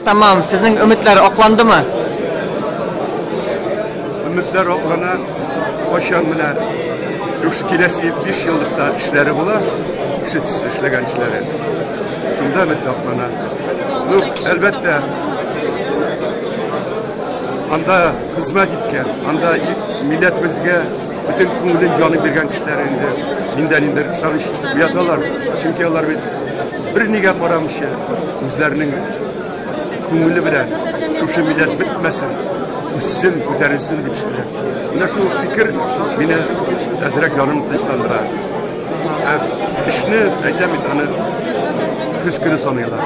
тәмам. Сезнең өметләр акландымы? Өметләр аклана. Кайчан менә шушы киләсе 5 еллыкта эшләре була, кеше төсле эшләгән эшләре. Шунда өмет аклана. Ну, әлбәттә, анда хезмәт иткән, анда милләтебезгә бөтен күңелен, җанын биргән кешеләр инде миндә ниндидер ышаныч уяталар. Чөнки алар бит бернигә карамыйча үзләренең күңеле белән шушы милләт бетмәсен, үссен, күтәрелсен дип эшлиләр. Менә шул фикер мине әзрәк җаным тынычландыра. Ә эшне, әйтәм бит, аны көз көне саныйлар.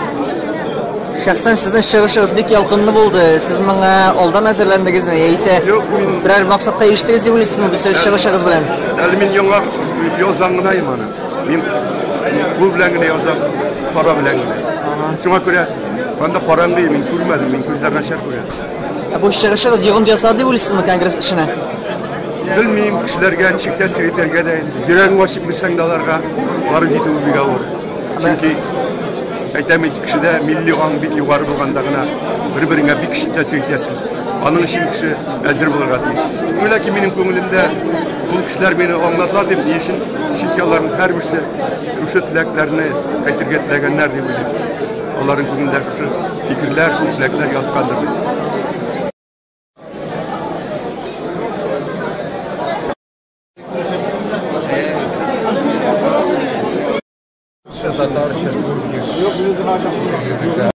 Шәхсән сезнең чыгышыгыз бик ялкынлы булды. Сез моңа алдан әзерләндегезме, яисә Юк, мин берәр максатка ирештегез дип уйлыйсызмы бу чыгышыгыз белән? Әле мин яңа язам гына аны. Мин кул белән генә язам, кара белән генә. Шуңа күрә анда караңгы, мин күрмәдем, мин күзләр начар күрә. Ә бу чыгышыгыз йогынты ясады дип уйлыйсызмы конгресс эшенә? Белмим, кешеләргә ничек тәэсир итәргә дә инде. Йөрәгең ачып белсәң дә аларга барып җитүе бик авыр. Чөнки әйтәм бит, кешедә милли аң бик югары булганда гына бер-береңә бик көчле тәэсир итәсең. Аның өчен кеше әзер булырга тиеш. Ну, ләкин минем күңелемдә ул кешеләр мине аңладылар дип, ни өчен? Чөнки аларның һәрберсе шушы теләкләрне әйтергә теләгәннәр дип уйлыйм. Аларның күңелендә шушы фикерләр, шул теләкләр яткандыр дип. Татарча.